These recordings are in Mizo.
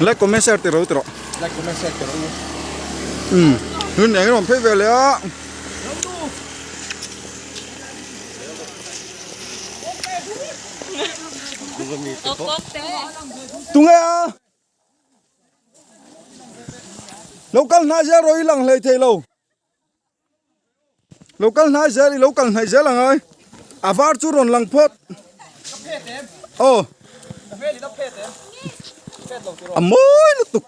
Like comment share ti ro ti rawh. Like comment share ti ro. Um. Hun eng rawn phei ve leh a. Tunge a. Lo kal hnai zel rawh i lang hlei thei lo. Lo kal hnai zel i lo kal hnaih zel angai. A var chu rawn lang phawt. Aw. A mawi lutuk.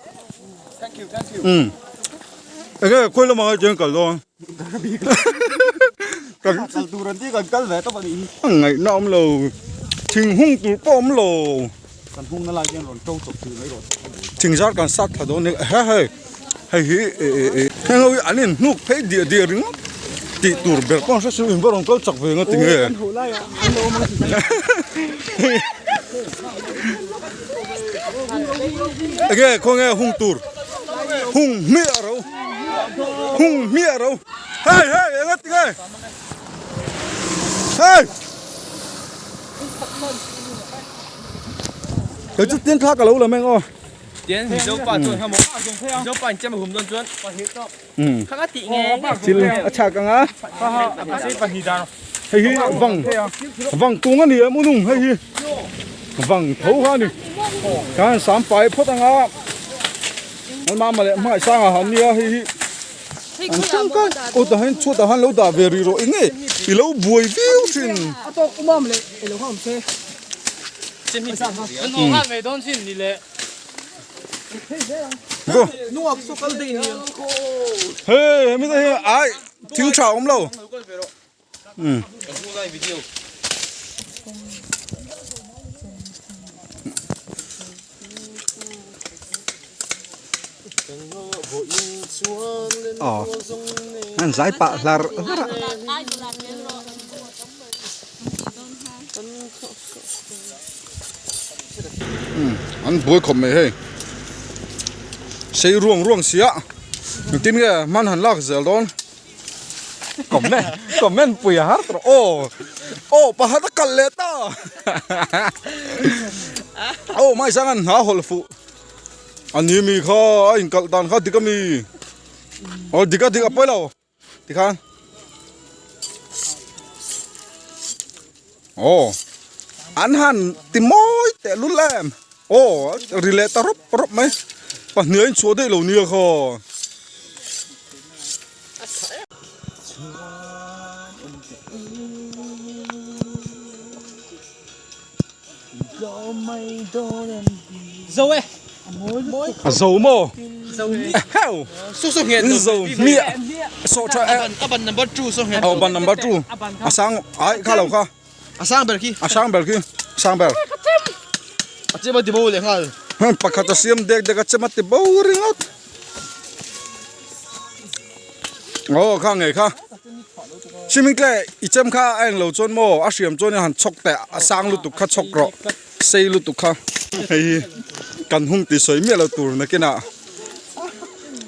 Um. Enge khawi lamah ngai chuan kal dawn. Kan kal tur an ti kan kal ve tawp a nih hi. A ngaihna awm lo. Thing hung tur pawh awm lo. Kan hung na lai hian rawn to chawp thei mai rawh. Thing zar kan sat thla dawn nia he hei hei hi e e e heng ho hi an in hnuk phei diah diah ringawt tih tur ber pawh an hre si in va rawn kal chak ve nga tinge. Enge khawnge hung tur hung hmiah ro hung hmiah ro hei hei enga tinge hei. Kei chu tin thla ka lo la meng aw. Tian Mizo pa chuan kha maw Mizo pa in chem a hum dawn chuan kha ka tih nge nge Thil a chhak ang a. Hei hi vang vang tung a ni em unung hei hi vang tho kha a ni. Khan sam pai phawt ang a. An mama leh hmai sang a han nia hei hi. An tangkai aw tah hian chhuatah han lo dah ve rih rawh eng nge i lo buai viau thin. A tawk umam leh elo kha awm se. Go. Hey hemi te hi ai thing tha awm lo. Um. Aw an zai pah hlar hlar a. An buai khawp mai hei sei ruang ruang sia engtin nge hman han lak zel dawn comment comment pui a har tawh aw aw pakhat a kalh leh ta aw mai sang an hna hawlh fuh a ni mi kha a inkalh dan kha dik a mi aw dik a dik a pawi lo. Tikhan. Aw. An han ti mawi teh lul em. Aw ri leh ta rawp rawp mai. Pahnih a inchhuah daih lo nia kha. Zo e. A zo maw? Eheu. Zo hmiah. Saw tha e. A ban number 2 saw nghet. Aw ban number 2. A sang ai kha lo kha. A sang ber khi. A sang ber khi. Sang ber. A chem a ti bo leh nghal. Pakhat a siam dek dek a chem a ti bo ringawt. Aw kha ngei kha. Swimming tle i chem kha a englo chuan maw a hriam chuan i han chhawk teh a sang lutuk kha chhawk rawh sei lutuk kha hei hi kan hung tih sawi miah lo tur nakinah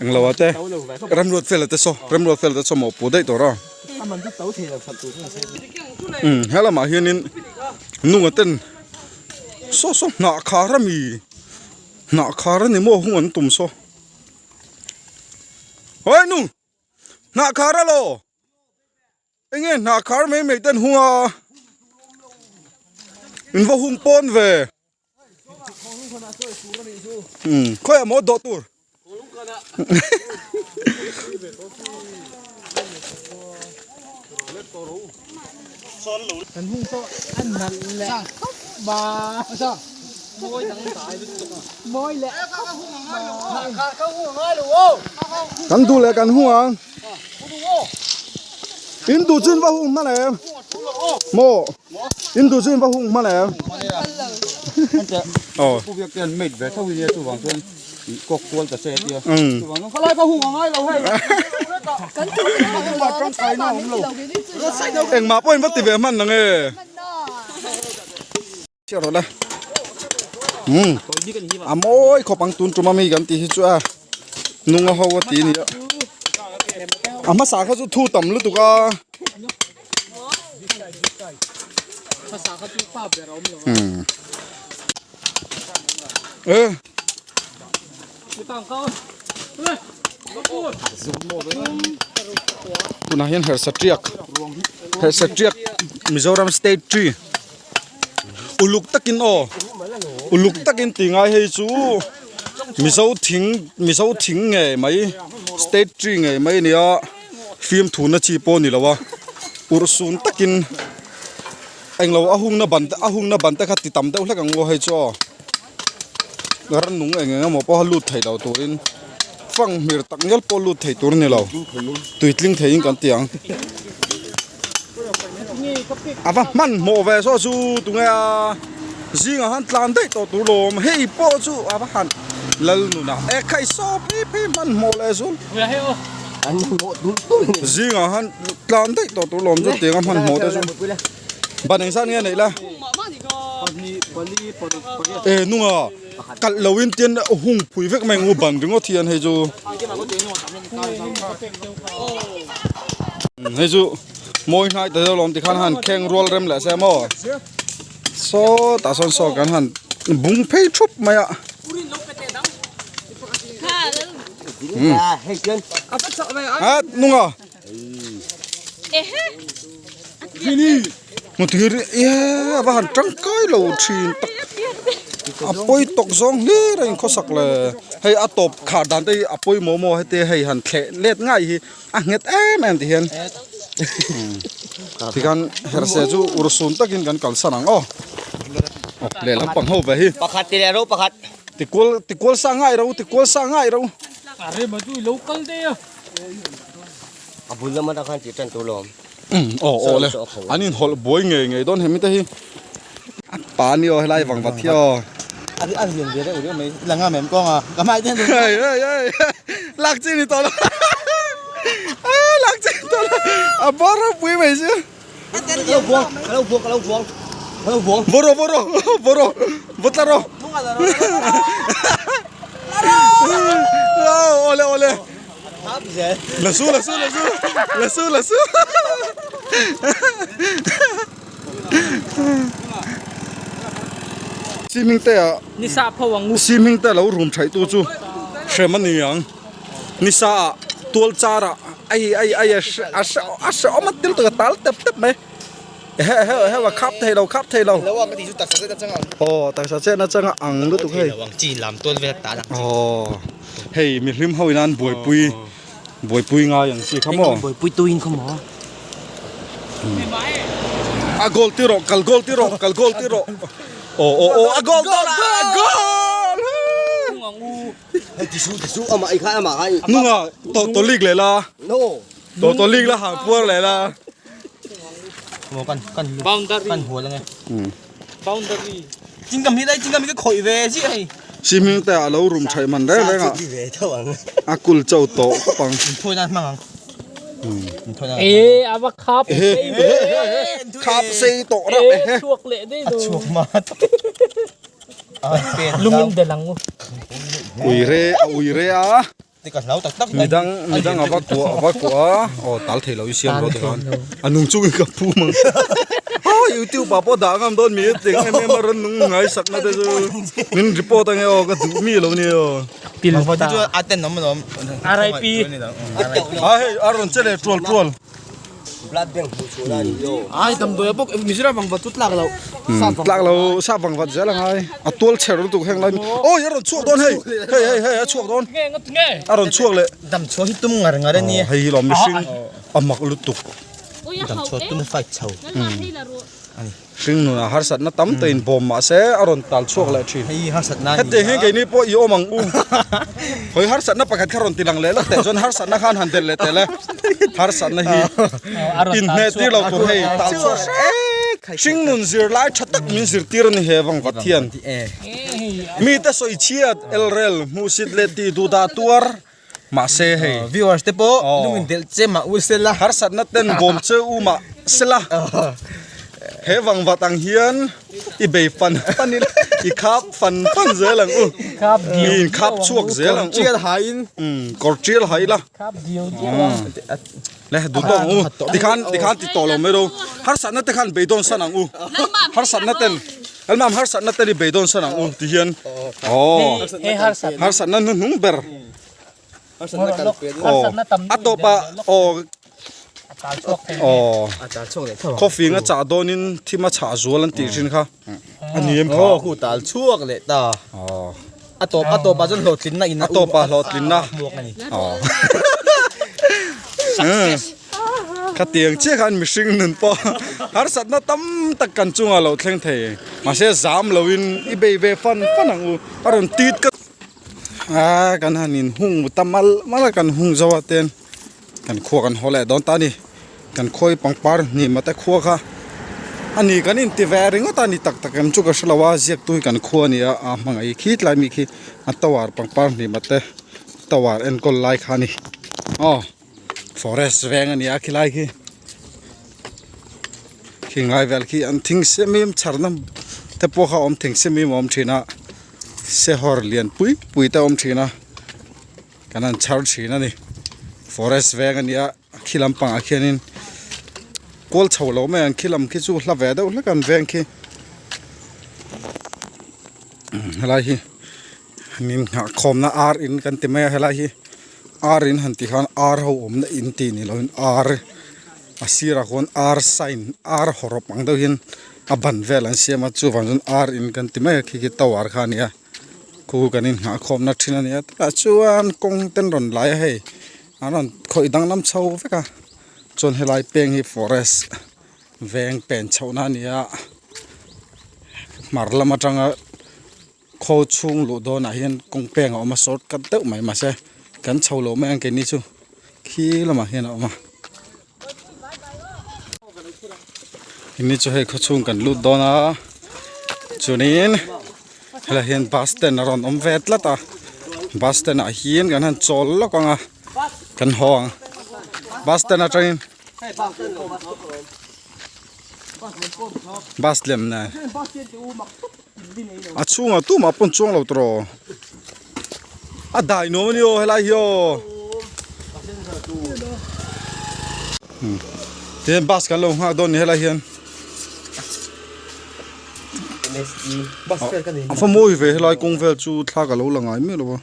englo ah te remruat fel ah te saw remruat fel te saw maw pu daih tur a umm he lamah hianin nunga ten saw saw hnah khar ami hnah khar ani maw hung an tum saw. Hoi nu hnah khar a lo enge hnah khar mai mai ten hung a in va hung pawn ve um khawiah maw dawh tur Kan hung pawh a nalh leh khawp mai. Mawi leh khawp mai. Kan duh leh kan hung ang. In duh chu in va hung hman em? Maw? In duh chu in va hung hman em? Aw. Pu biak te an mate ve tho nia chuvang chuan kawk kual ta se tia. Chuvang chuan khalai ka hung a ngai lo hei. Engmah tangkaina a awm lo. Engmah pawh in va ti ve hman ang e. Chhiar rawh le. Um. A mawi khawp ang tun tum ami kan tih hi chu a nung a ho a ti nia. A hmasa kha chu thu tam lutuk a. Um. E. Tunah hian hersa tiak hersa tiak Mizoram state tree uluk takin aw uluk takin tih ngai hei chu Mizo thing Mizo thing ngei mai state tree ngei mai a nia fimthu na chi pawh a ni lo a urhsun takin englo a hungna ban te a hungna ban te kha ti tam deuh hlek ang aw hei chu aw. Rannung eng eng emaw pawha lut thei lo turin fanghmir tak ngial pawh lut thei tur a ni lo tui tling theiin kan ti ang a va hmanhmawh ve saw chu tunge a zingah khan tlan daih tawh tur lawm hei pawh chu a va han lal nunah e kha i saw phei phei hmanhmawh leh zul zingah khan tlan daih tawh tur lawm chu tianga hmanhmawh te chu. Ban eng zat nge neih la? E nunga kalh lo in tian hung phui vek mai ngu ban ringawt hian hei chu hei chu mawi hnai ta deuh lawm tikhan han kheng rual rem leh se maw saw tah sawn saw kan han bung phei thup mai a. A nunga. Hmuthir e a va han tangkai lo thin tak a pawi tawk zawng hlir a inkhawsak le hei a tawp khar dan te hi a pawimawh maw heti hei han thleh let ngai hi a nghet em em ti hian tikhan herhse chu urhsun takin kan kalsan ang aw lehlam pang ho ve hi pakhat ti leh ro pakhat tikual tikual sa ngai ro tikual sa ngai ro a rem a chu i lo kal daih a. A bul lam atang khan tih tan tur lawm. Aw aw le an in hawlh buai ngei ngei dawn hemi te hi a pa ni aw helai vang vat hi aw. A a lian ve reuh reuh mai la ngam em kawng a ka hmai te hei hei hei lak chi ni tawh lo a lak chi ni tawh lo a bawr ropui mai sia. Ka lo buang ka lo buang ka lo buang ka lo buang. Bawr rawh bawr rawh bawr rawh bawr tla rawh. Awle awle. La su la su la su la su la su. Swimming te ah Nisa pho ang u. Swimming te lo rum thaih tu chu hrem a ni ang. Nisa ah tual char ah ai ai ai a a a hrehawm a til tak a tal tep tep mai. Ehe ehe ehe a khap thei lo khap thei lo. Aw taksa chetna changa ang lutuk hei. Aw hei mihlim ho in an buaipui buaipui ngai ang chi kha maw. Buaipui tuin kha maw. A goal ti rawh kal goal ti rawh kal goal ti rawh. Aw aw aw a goal goal goal. Tisu tisu amah i kha amah kha. Nunga to to lig leh la. No. To to lig la hang puar leh la. Maw kan kan Boundary. kan hual ange. Boundary. Chingam hi dai chingam hi ka khawih ve chi hei. Swimming te ah lo rum thaih man reng reng a. Ve tho ang. A kul cho tawh khawp ang. Thawi nan hmang ang. Thawi nan. E a va khap sei ve. Khap sei tawh reuh E chhuak leh daih A chhuak ma. Lungin del ang u. Ui re a ui re a. Te ka hlau tak tak Midang midang a va kuah a va kuah a aw tal thei lo i siam rawh tikhan a nung chungin ka pu mang aw youtube ah pawh dah ngam dawn mi a tling em em a rawn nung ngai sakna te chu min report ange aw ka duh mi lo nia aw. Pil ta. A ten awm alawm. RIP. A hei a rawn che leh tual tual. Blood bank hmuh chhuah na ni lo. Ai damdawi a bawk Mizoram vang vat chu tlak lo. Tlak lo sap vang vat zel angai a tual chher lutuk heng lai awi a rawn chhuak dawn hei hei hei hei a chhuak dawn a rawn chhuak leh dam chhuah hi tum ngar ngar ania hei hi lawm mihring a mak lutuk dam chhuah tum fight chho hring nunah harsatna tam te in bawm mah se a rawn tal chhuak leh thin hei harsatna ani hetiang hian keini pawh i awm ang u hawi harsatna pakhat kha rawn ti lang leh lawk teh chuan harsatna khan han delh leh tel e harsatna hi inhmeh tir lo tur hei tal chhuak hring nun zirlai tha tak min zirtir a ni he vang vat hian mite sawi chhiat elrel hmuhsit leh tih duh dah tuar Mahse hei. Viewers te pawh lung in delh che mah ul sela. Harsatna ten bawm che u mah sela. He vangvat ang hian i bei fan fan ila i khap fan fan zel ang u. I in khap chhuak zel ang u. Kawr tial hain. Kawr tial hai ila. Khap diau diau ang. Le duh tawk ang u. Tikhan tikhan ti tawh lo mai ro. Harsatna te khan beidawn san ang u. Harsatna ten. Almam harsatna te ni beidawn san ang u ti hian aw He harsatna. Harsatna hnuhnung ber. Harsatna kal pe Aw a tawpah aw A tal chhuak thei. Aw A tal chhuak leh tho ang. Coffee nga chah dawnin thim a chhah zual an tih thin kha a ni em kha. Aw khu tal chhuak leh ta. Aw. A tawp a tawpah chuan hlawhtlinna in a tawpah hlawhtlinna. Hmuak a ni. Aw. Khatiang chiah khan mihring nun pawh harsatna tam tak kan chungah lo thleng thei. Mahse zam loin i bei ve fan fan ang u. A rawn tit ka a kan han in hung ta mal mal a kan hung zo a ten kan khua kan haw leh dawn ta a ni. Kan khawi pangpar hnim ate khua kha a ni kan inti ve ringawt a ni tak tak em chu ka hrelo a ziaktu hi kan khua a ni a a hmangaih khi tlai mi khi a tower pangpar hnim ate tower enkawl lai kha a ni aw forest veng a ni a khilai khi khing lai vel khi an thing semim chharna te pawh kha a awm thing semim a awm thin a sehawr lian pui pui te a awm thin a kan han chhar thin a ni forest veng a ni a. A khi lampangah khianin kual chho lo mai ang khi lam khi chu hla ve deuh hlek an veng khi helai hi an in nghah khawmna ar in kan ti mai a helai hi ar in han tih khan ar ho awmna in tih ni lovin ar a sirah khuan ar sign ar hawrawp ang deuh hian a ban vel an siam a chuvang chuan ar in kan ti mai a khi khi tower kha a ni a khu kan in nghah khawmna thin a ni a tah chuan kawng ten rawn lai a hei. An rawn khawih danglam chho vek a chuan helai peng hi forest veng pen chhohna a ni a hmar lam atanga khaw chhung luh dawnah hian kawng peng a awm a short cut deuh mai mahse kan chho lo mai ang keini chu khi lamah hian a awm a keini chu hei khaw chhung kan lut dawn a chuanin helaiah hian bus stand a rawn awm ve tlat a bus stand ah hian kan han chawl lawk ang a kan haw ang bus stand atangin bus lem nen a chhungah tumah pawn chuang lo tawh rawh a dai nuam a ni aw helai hi aw tihian bus kan lo nghak dawn a ni helai hian a fa mawi ve helai kawng vel chu thla ka lo la ngai miah lo a.